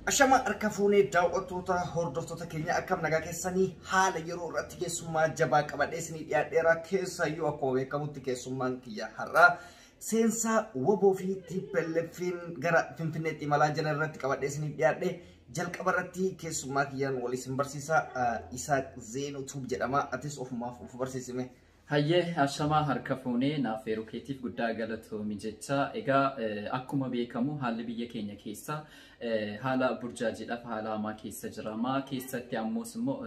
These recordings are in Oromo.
Ashama harka fuunee daawwattoota hordoftoota keenya akkam nagaa keessanii haala yeroo irratti keessummaa jabaa qabadhee isinii dhiyaadheera. Keessayyuu akkuma beekamutti keessummaan kiyya har'aa seensaa WBO fi TPLF'n gara Finfinneetti imalaa jiran irratti qabadhee isiniif dhiyaadhe. Jalqaba irratti keessummaa kiyyaan wal isin barsiisa. Isaaq Zeenuu Tuub jedhama. Atis ofumaaf of barsiisime. Hayyee, ashamaa harka fuunee naaf yeroo keetiif guddaa galatoomi jecha. Egaa akkuma beekamu haalli biyya keenya keessa haala burjaajiidhaaf haala hamaa keessa jirama. Keessatti ammoos immoo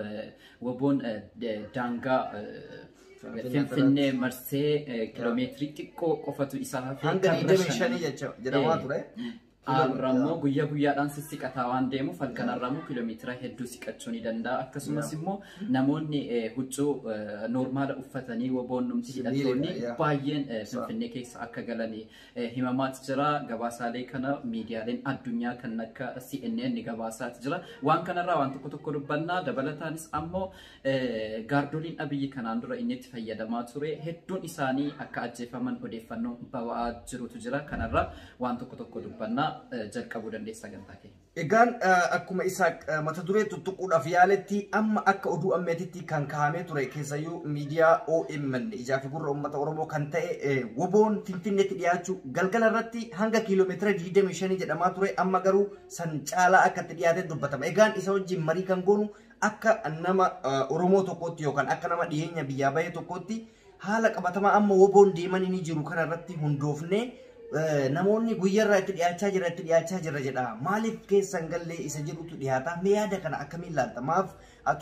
WBOn daangaa Finfinnee marsee kiloomeetirii xiqqoo qofatu isaa hafe. Hanga 25 jedhamaa ture. Har'a guyyaa guyyaadhaan sissiqataa waan deemuuf halkan har'ammoo kiiloomeetira hedduu siqachuu ni danda'a. Akkasumas immoo namoonni huccuu noormaala uffatanii WBOn numti hidhattoonni baay'een Finfinnee keessa akka galan himamaatu jira. Gabaasaalee kana miidiyaaleen addunyaa kan akka CNN gabaasaatu jira. Waan kanarraa waan tokko tokko dubbannaa. Dabalataanis ammoo gaardoliin Abiyyi kanaan dura inni itti fayyadamaa ture hedduun isaanii akka ajjeefaman odeeffannoo ba'aa jirutu jira. Kanarraa waan tokko tokko dubbannaa. Jalqabuu dandeessa sagantaa kee. Egaan akkuma Isaaq mata duree tuttuquudhaaf yaaletti amma akka oduu ammeetitti kan kaa'amee ture keessayyuu miidiyaa OMN ijaa fi gurra uummata Oromoo kan ta'e WBOn Finfinneetti dhiyaachuu galgala irratti hanga kiiloomeetira 25 jedhamaa ture, amma garuu san caalaa akka itti dhiyaatee dubbatama. Egaan isa wajjin marii kan goonu akka nama Oromoo tokkootti yookaan akka nama dhiyeenya biyyaa bahee tokkootti haala qabatamaa amma WBOn deemanii ni jiru kana irratti hundoofnee namoonni guyyaarraa itti dhiyaachaa jira itti dhiyaachaa jira jedha. Maaliif keessan gallee isa jedhutu dhiyaata? Mee yaada kana akkamiin ilaalta? Maaf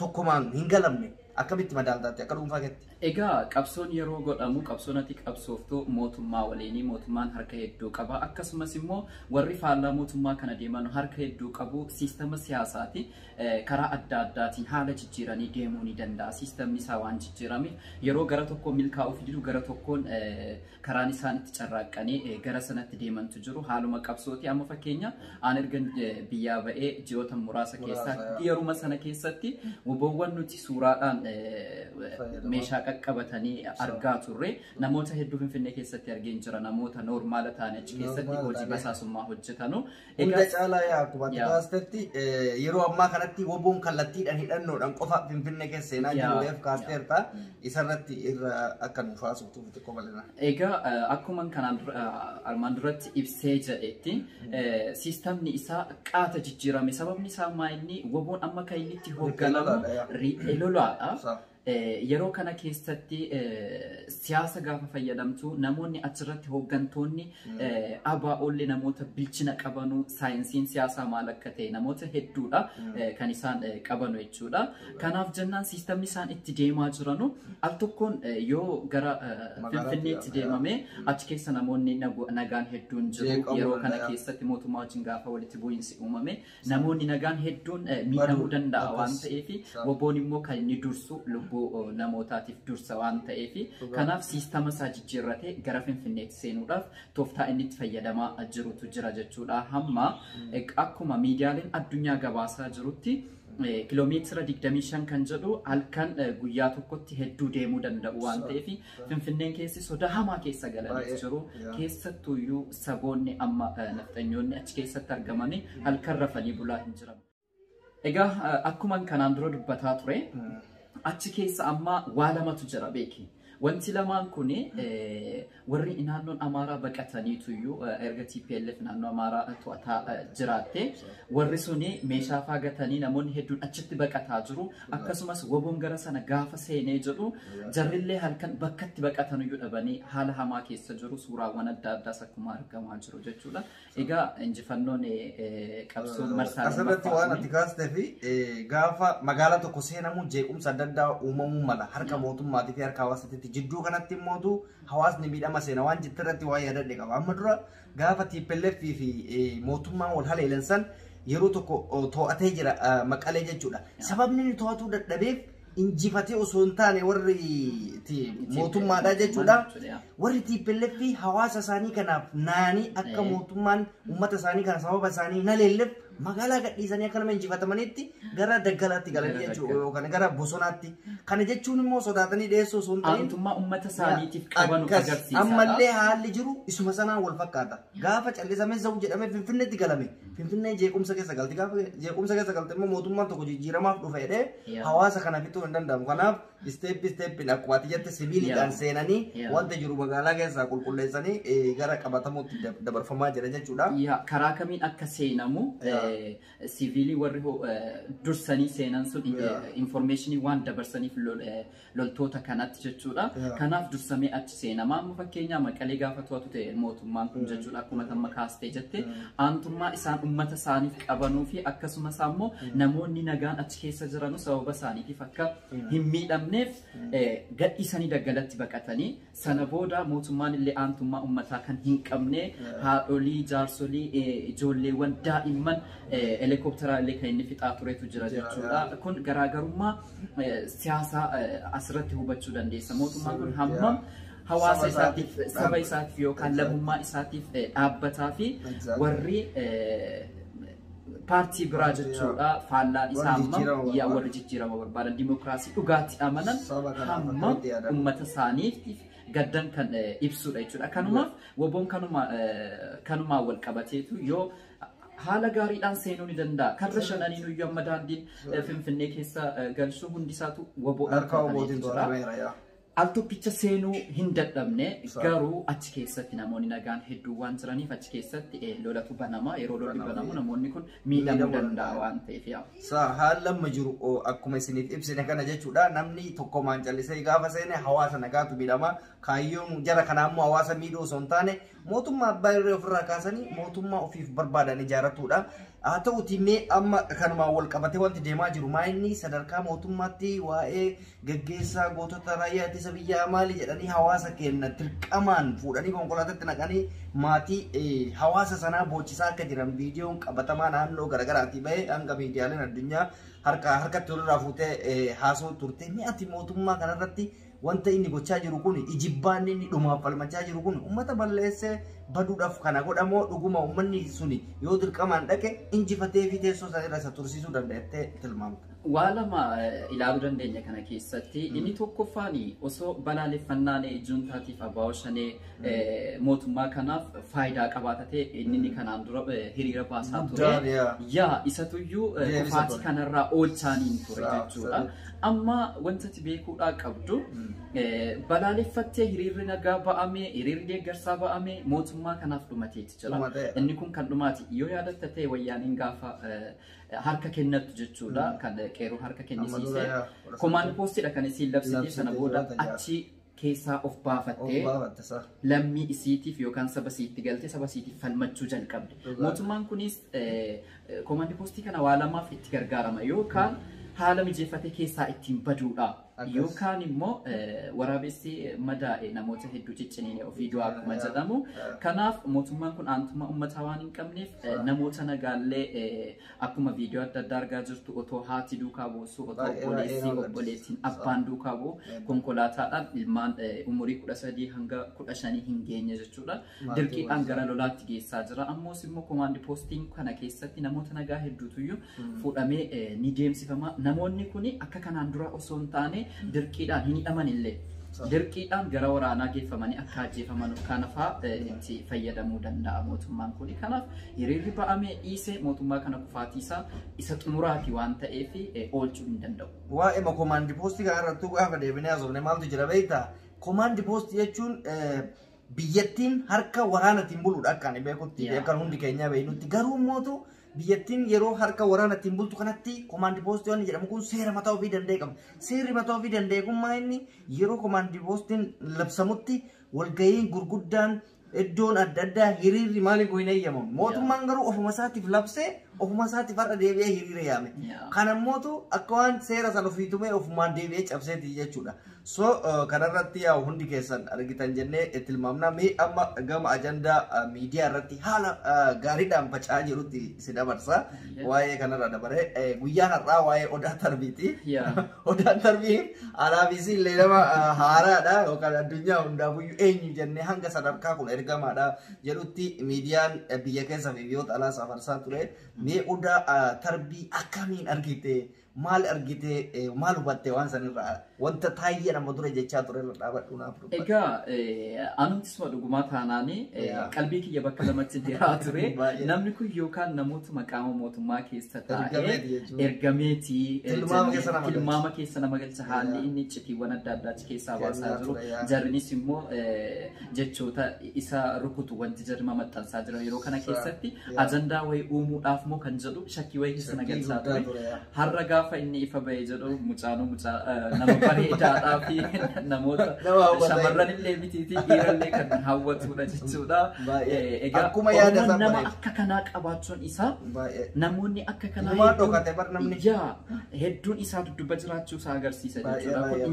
tokkumaan hin galamne? Akkamitti madaaltaatti akka dhuunfaa keetti? Egaa qabsoon yeroo godhamu qabsoon ati qabsooftu mootummaa waliinii mootummaan harka hedduu qaba. Akkasumas immoo warri faallaa mootummaa kana deeman harka hedduu qabu. Siistama siyaasaati karaa adda addaatiin haala jijjiiranii deemuu ni danda'a. Siistamni isaa waan jijjiirameef yeroo gara tokko milkaa'uuf didu gara tokkoon karaan isaan itti carraaqqanii gara sanatti deemantu jiru. Haaluma qabsooti amma fakkeenya aan erga biyyaa ba'ee ji'oota muraasa keessaa yeruma sana keessatti WBOwwan nuti suuraadhaan meeshaa qaqqabatanii argaa turre namoota hedduu Finfinnee keessatti argeen jira. Namoota noormaala ta'an achi keessatti hojii basaasummaa hojjetanu. Hunda caalaa yaa akkuma kaastetti yeroo ammaa kanatti WBOn kallattiidhaan hidhannoodhaan qofa Finfinnee keessa seenaa jiruuf kaasteerta isarratti irra akka nuuf haasoftuuf xiqqoo bal'ina. Egaa akkuma kanaan armaan duratti ibsee jedhetti siistamni isaa qaata jijjiirame. Sababni isaa maa inni WBOn amma kan inni itti hoogganamu riphee lolaadha. Yeroo kana keessatti siyaasa gaafa fayyadamtu namoonni achirratti hooggantoonni ABO'llee namoota bilchina qabanu saayinsiin siyaasaa maal akka ta'e namoota hedduudha kan isaan qabanu jechuudha. Kanaaf jennaan siistamni isaan itti deemaa jiranu al tokkoon yoo gara Finfinneetti deemame achi keessa namoonni nagaan hedduun jiru. Yeroo kana keessatti mootummaa wajjin gaafa walitti bu'iinsi uumame namoonni nagaan hedduun miidhamuu danda'a waan ta'eef WBOn immoo kan inni dursu lubbuu namootaatiif dursa waan ta'eef kanaaf siistama isaa jijjiirratee gara Finfinneetti seenuudhaaf tooftaa inni itti fayyadamaa jirutu jira jechuudha. Hamma akkuma miidiyaaleen addunyaa gabaasaa jirutti kiiloomeetira 25 kan jedhu halkan guyyaa tokkotti hedduu deemuu danda'u waan ta'eef Finfinneen keessi sodaa hamaa keessa galanii jiru. Keessattuyyuu saboonni amma nafxanyoonni achi keessatti argamanii halkan rafanii bulaa hin jiran. Egaa akkuma kanaan dura dubbataa ture achi keessa amma waa lamatu jira beeki. Wanti lamaan kun warri naannoon Amaaraa baqataniituyyuu erga TPLF naannoo Amaaraa to'ataa jiraatte warri suni meeshaa faagatanii namoonni hedduun achitti baqataa jiru. Akkasumas WBOn gara sana gaafa seenee jedhu jarrillee halkan bakkatti baqatanuyyuu dhabanii haala hamaa keessa jiru. Suuraawwan adda addaas akkuma argamaa jiru jechuudha. Egaa injifannoon qabsoon marsaa Asirratti waan ati kaastee fi gaafa magaalaa tokko seenamu jeequmsa adda addaa uumamuu mala harka mootummaatii fi harka hawaasaatti jidduu kanatti immoo hawaasni miidhama seena waan jette irratti waan yaadadhe qaba. Amma dura gaafa TPLF fi mootummaan wal haleelan san yeroo tokko to'atee jira Maqalee jechuudha. Sababni inni to'atuu dadhabeef injifatee osoo hin taane warri mootummaadha jechuudha. Warri TPLF hawaasa isaanii kanaaf naanii akka mootummaan uummata isaanii kana sababa isaanii hin haleelleef Magaalaa gadhiisanii akka nama injifatamanitti gara daggalaatti galanii jechuudha yookaan gara bosonaatti. Kana jechuun immoo sodaatanii dhiyeessuu osoo hin ta'in Aantummaa uummata isaaniitiif qaban agarsiisa. Ammallee haalli jiru isuma sanaan wal fakkaata. Gaafa callisamee zawu jedhamee Finfinneetti galame. Finfinnee jeequmsa keessa galti. Gaafa jeequmsa keessa galte immoo mootummaan tokko jijjiiramaaf dhufe jedhee hawaasa kana fixuu hin danda'amu. Kanaaf isteeppi isteeppiin akkuma ati jette sibiiliidhaan seenanii wanta jiru magaalaa keessaa qulqulleessanii gara qabatamuutti dabarfamaa jira jechuudha. Karaa kamiin akka seenamu siviilii warri dursanii seenan sun informeeshinii waan dabarsaniif loltoota kanatti jechuudha. Kanaaf dursamee achi seenama. Amma fakkeenyaa Maqalee gaafa to'atu ta'e mootummaan kun jechuudha akkuma tamma kaastee jette aantummaa isaan uummata isaaniif qabanuu fi akkasumas ammoo namoonni nagaan achi keessa jiranu sababa isaaniitiif akka hin miidhamneef gadhiisanii daggalatti baqatanii sana booda mootummaan illee aantummaa uummataa kan hin qabne haadholii, jaarsolii, ijoolleewwan daa'imman helikooптera illee kan inni fixaa turetu jira jechuudha. Kun garaagarummaa siyaasaa asirratti hubachuu dandeessa. Mootummaan kun hammam hawaasa isaatiif, saba isaatiif yookaan lammummaa isaatiif dhaabbataa fi warri paartii biraa jechuudha. Faallaan isaa hammam warri jijjiirama barbaadan dimokiraasii dhugaatti amanan hammam uummata isaaniif gaddan kan ibsudha jechuudha. Kanumaaf WBOn kanumaan wal qabateetu yoo haala gaariidhaan seenuu ni danda'a. Karra shananiin iyyuu amma daandiin Finfinnee keessa galchuu hundisaatu WBOdhaan to'atamee. Al tokkicha seenuu hin dadhabne garuu achi keessatti namoonni nagaan hedduu waan jiraniif achi keessatti lolatu banama. Yeroo lolli banamu namoonni kun miidhamuu danda'a waan ta'eef. Haalli amma jiru akkuma isiniif ibsine kana jechuudha. Namni tokkomaan callisee gaafa seene hawaasa nagaatu miidhama. Kaayyoon jara kanaa immoo hawaasa miidhuu osoo hin taane mootummaa abbaa irree ofirraa kaasanii mootummaa ofiif barbaadan ijaarratudha. Haa ta'uti mee amma kanumaan wal qabatee wanti deemaa jiru maa inni sadarkaa mootummaatti waa'ee gaggeessaa gootota raayyaa ittisa biyyaa maali jedhanii hawaasa keenya dirqamaan fuudhanii konkolaataatti naqanii maatii hawaasa sanaa boochisaa akka jiran viidiyoon qabatamaa naannoo garaagaraatii bahee hanga miidiyaaleen addunyaa harkatti walirraa fuutee haasoo turte. Mi'aati mootummaa kanarratti wanta inni gochaa jiru kun ijibbaan inni dhumaaf falmachaa jiru kun uummata balleessee baduudhaaf kana godhamoo dhuguma uummanni suni yoo dirqamaan dhaqe injifatee fi teessoo isaa irra isa tursiisuu danda'attee tilmaamta. Waa lama ilaaluu dandeenya kana keessatti. Inni tokkoffaan osoo balaaleffannaan juuntaatiif abbaa shanee mootummaa kanaaf faayidaa qabaata ta'e inni kanaan dura hiriira baasaa ture. Yaa isatuyyuu kufaatii kanarraa oolchaaniin ture jechuudha. Amma wanta ati beekuudhaa qabdu balaaleffattee hiriirri nagaa ba'ame, hiriirri deeggarsaa ba'ame mootummaa kanaaf dhumateeti jira. Inni kun kan dhumaati. Yoo yaadatta ta'e wayyaaniin gaafa harka kennattu jechuudha. Kan qeerroo harka kennisiise. Komaand poostiidha kan isiin labsite sana booda achi keessaa of baafattee lammii isiitiif yookaan saba isiitti galtee saba isiitiif falmachuu jalqabde. Mootummaan kunis komaand poostii kana waa lamaaf itti gargaarama yookaan haala mijeeffatee keessaa ittiin baduudha. Yookaan immoo waraabessi madaa'e namoota hedduu cicciniine ofii du'aa akkuma jedhamu. Kanaaf mootummaan kun aantummaa uummataa waan hin qabneef namoota nagaallee akkuma viidiyoo adda addaa argaa jirtu otoo haati duukaa buusu, otoo obboleessi obboleettiin abbaan duukaa bu'u konkolaataadhaan ilmaan umurii 13 hanga 15 hin geenye jechuudha. Dirqiidhaan gara lolaatti geessaa jira. Ammoos immoo komaandi poostiin kana keessatti namoota nagaa hedduutuyyuu fuudhamee ni deemsifama. Namoonni kun akka kanaan dura osoo hin taane dirqiidhaan hin hidhaman illee dirqiidhaan gara waraanaa geeffamanii akka ajjeefaman kanafaa itti fayyadamuu danda'a mootummaan kun. Kanaaf hiriirri ba'amee dhiisee mootummaa kana kufaatiisaa isa xumuraati waan ta'eef oolchuu hin danda'u. Waa'ee komaandi poostii kana irratti gaafa deebinee haasofne maaltu jira beektaa? Komaandi poostii jechuun biyyattiin harka waraanaatiin buluudha akka ani beekutti akka hundi keenya beeknutti garuu mootu biyyattiin yeroo harka waraanaatiin bultu kanatti komaandi poostii waan jedhamu kun seera mataa ofii danda'e qaba. Seerri mataa ofii danda'e kun maa inni yeroo komaandi poostiin labsamutti walga'iin gurguddaan iddoon adda addaa hiriirri maaliif hin eeyyamamu. Mootummaan garuu ofuma isaatiif labsee ofuma isaatiif har'a deebi'ee hiriira yaame. Kanammoo akka waan seera sana ofii tumee ofumaan deebi'ee cabseeti jechuudha. So kanarratti yaa hundi keessan argitan jennee tilmaamna. Mee amma gama ajandaa miidiyaa irratti haala gaariidhaan faca'aa jirutti si dabarsa. Waa'ee kanarra dabaree guyyaan har'aa waa'ee Odaa Tarbiiti. Odaan Tarbii alaabisi illee nama haaraadha yookaan addunyaa hundaafuyyuu eenyu jennee hanga sadarkaa kun ergamaadha jedhutti miidiyaan biyya keessa fi biyyoota alaa safarsaa ture. Mee Odaa Tarbii akkamiin argite? Maal argite? Maal hubatte waan sanirraa? Wanta taayyee nama dura jechaa ture irra dhaabadhu naaf dubbadhu. Egaa anumtisuma dhugumaa taanaani qalbii kiyya bakka lamatti hiraa ture. Namni kun yookaan namootuma qaama mootummaa keessa taa'ee ergameeti tilmaama keessa nama galcha haalli inni iccitiiwwan adda addaa achi keessaa baasaa jiru. Jarrinis immoo jechoota isa rukutu wanti jarri maxxansaa jiran yeroo kana keessatti ajandaa wayii uumuudhaaf moo kan jedhu shakkii wayii keessa na galchaa ture. Har'a gaafa inni ifa bahee jedhu mucaanuu mucaa nama bareedaadhaa fi namoota shamarran illee mitiiti dhiirallee kan hawwatudha jechuudha. Egaa Oromoon nama akka kanaa qabaachuun isaa namoonni akka kanaa hedduun isaa dudduba jiraachuu isaa agarsiisa jechuudha. Kun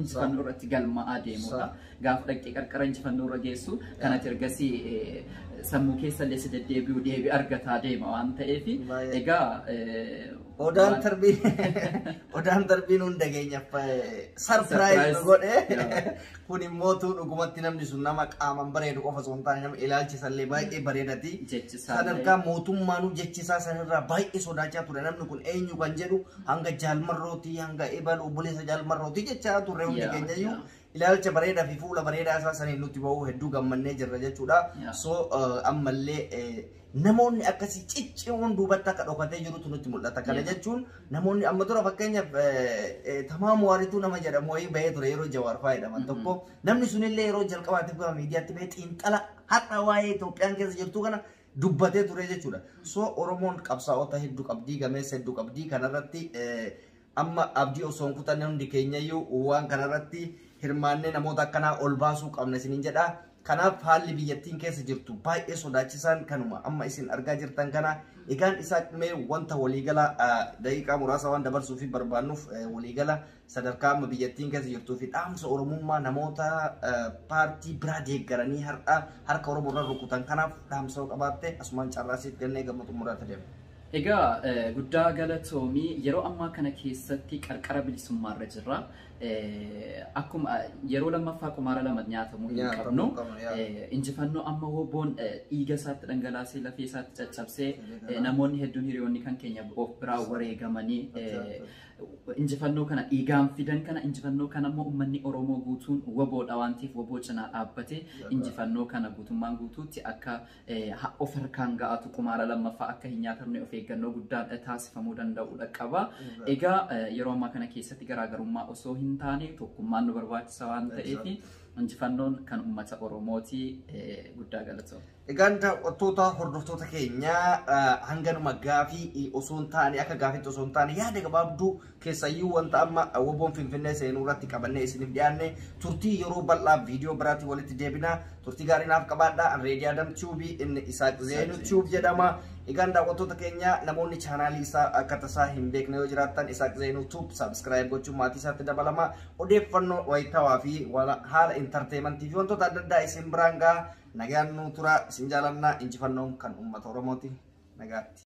injifannoo irratti galmaa'aa deemudha. Gaafa dhaqxee qarqara injifannoo irra geessu kanatti ergasii sammuu keessa illee si deddeebi'u deebii argataa deema waan ta'eef egaa Odaan Tarbiin hunda keenyaaf sarpiraayiz nu godhe. Kun immoo dhugumatti namni sun nama qaamaan bareedu qofa osoo hin taane nama ilaalchi isallee baay'ee bareedati. Sadarkaa mootummaanuu jechisaa sanirraa baay'ee sodaachaa ture namni kun eenyu kan jedhu hanga jaalmarrootii hanga ebalu obboleessa jaalmarrootii jechaa turre hundi keenyayyuu. Ilaalcha bareedaa fi fuula bareedaa isaa saniin nutti bahuu hedduu gammannee jirra jechuudha. So ammallee namoonni akkasii ciccimoon duubatti akka dhokatee jirutu nutti mul'ata. Kana jechuun namoonni amma dura fakkeenyaaf Tamaam Waarituu nama jedhamu wayii bahee ture yeroo Jawaar fa'aa jedhaman tokko. Namni sunillee yeroo jalqabaatiif gara miidiyaatti bahee xiinxala har'a waa'ee Itoophiyaan keessa jirtu kana dubbatee ture jechuudha. So Oromoon qabsaa'ota hedduu qabdii, gameessa hedduu qabdii kanarratti amma abdii osoo hin kutanne hundi keenyayyuu waan kanarratti hirmaannee namoota akkanaa ol baasuu qabna isiniin jedha. Kanaaf haalli biyyattiin keessa jirtu baay'ee sodaachisaan kanuma amma isin argaa jirtan kana. Egaan isaa mee wanta waliigala daqiiqaa muraasa waan dabarsuu fi barbaannuuf waliigala sadarkaa amma biyyattiin keessa jirtuu fi dhaamsa Oromummaa namoota paartii biraa deeggaranii harka Oromoo irra rukutan kanaaf dhaamsa qabaatte asumaan carraasiif kennee gama xumuraatti deema. Egaa guddaa galatoomii yeroo ammaa kana keessatti qarqara bilisummaarra jirra. Akkuma yeroo lammaffaa qumaara lama nyaatamuu hin qabnu. Injifannoo amma woboon dhiiga isaatti dhangalaasee lafee isaatti caccabsee namoonni hedduun hiriyoonni kan keenya of biraa wareegamanii injifannoo kana dhiigaan fidan kana injifannoo kana immoo uummanni Oromoo guutuun woboodha waan ta'eef woboo cinaa dhaabbate injifannoo kana guutummaan guutuutti akka of harkaan ga'atu qumaara lammaffaa akka hin nyaatamne of eeggannoo guddaan taasifamuu danda'udha qaba. Egaa yeroo ammaa kana keessatti garaagarummaa osoo hin taane tokkummaan nu barbaachisa waan ta'eef injifannoon kan uummata Oromooti guddaa galatooma. Egaan daawwattoota hordoftoota keenyaa hanganuma gaafii osoo hin taane akka gaafiitti osoo hin taane yaada gabaabduu keessayyuu wanta amma woboon Finfinnee seenuu irratti qabannee isiniif dhiyaanne turtii yeroo bal'aa viidiyoo biraatti walitti deebina. Turtii gaarii naaf qabaadha. Reedii Adam Tuubii inni Isaaq Zeenuu Tuub jedhama. Egaan daawwattoota keenya namoonni chaanaalii isaa akka tasaa hin beekne yoo jiraattan Isaaq Zeenuu Tuub saabskiraayib gochuun maatii isaatti dabalama. Odeeffannoo wayitaawaa fi haala intarteemantii fi wantoota adda addaa isin biraan ga'a. Nagaan nuu tura isin jaalannaa injifannoon kan uummata Oromooti. Nagaatti.